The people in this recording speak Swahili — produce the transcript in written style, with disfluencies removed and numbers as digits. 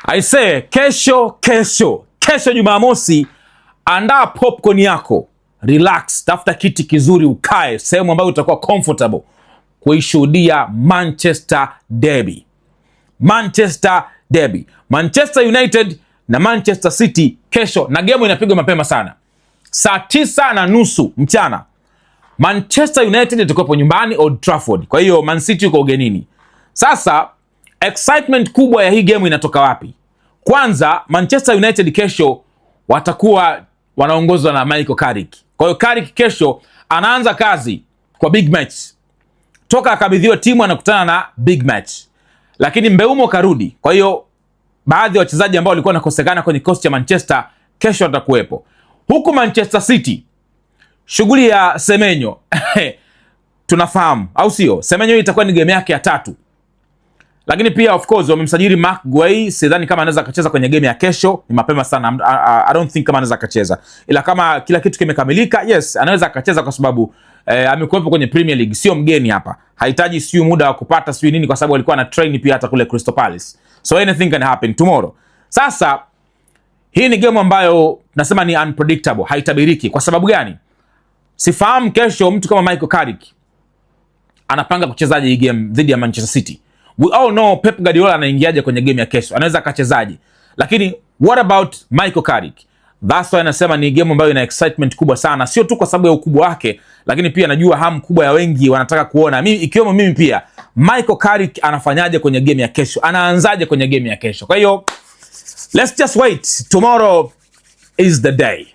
Aisee, kesho kesho kesho Jumamosi, andaa popcorn yako, relax, tafuta kiti kizuri, ukae sehemu ambayo utakuwa comfortable kuishuhudia Manchester Derby. Manchester Derby, Manchester United na Manchester City kesho, na game inapigwa mapema sana, saa 9:30 mchana. Manchester United itakuwepo nyumbani Old Trafford, kwa hiyo Man City yuko ugenini. Sasa excitement kubwa ya hii game inatoka wapi? Kwanza, Manchester United kesho watakuwa wanaongozwa na Michael Carrick. Kwa hiyo Carrick kesho anaanza kazi kwa big match. Toka akabidhiwa timu anakutana na big match, lakini Mbeumo karudi. Kwa hiyo baadhi ya wachezaji ambao walikuwa wanakosekana kwenye kikosi cha Manchester kesho watakuwepo. Huku Manchester City, shughuli ya Semenyo tunafahamu, au sio? Semenyo hii itakuwa ni game yake ya tatu, lakini pia of course wamemsajili Marc Guehi. Sidhani kama anaweza akacheza kwenye game ya kesho, ni mapema sana. I don't think kama anaweza akacheza, ila kama kila kitu kimekamilika, yes, anaweza akacheza kwa sababu amekuwepo kwenye Premier League, sio mgeni hapa, hahitaji siyo muda wa kupata sio nini, kwa sababu alikuwa ana train pia hata kule Crystal Palace, so anything can happen tomorrow. Sasa hii ni game ambayo nasema ni unpredictable, haitabiriki. Kwa sababu gani? Sifahamu kesho mtu kama Michael Carrick anapanga kuchezaje hii game dhidi ya Manchester City. We all know Pep Guardiola anaingiaje kwenye game ya kesho, anaweza akachezaje, lakini what about Michael Carrick? That's why anasema ni game ambayo ina excitement kubwa sana, sio tu kwa sababu ya ukubwa wake, lakini pia najua hamu kubwa ya wengi wanataka kuona, mimi ikiwemo mimi pia, Michael Carrick anafanyaje kwenye game ya kesho, anaanzaje kwenye game ya kesho. Kwa hiyo let's just wait, tomorrow is the day.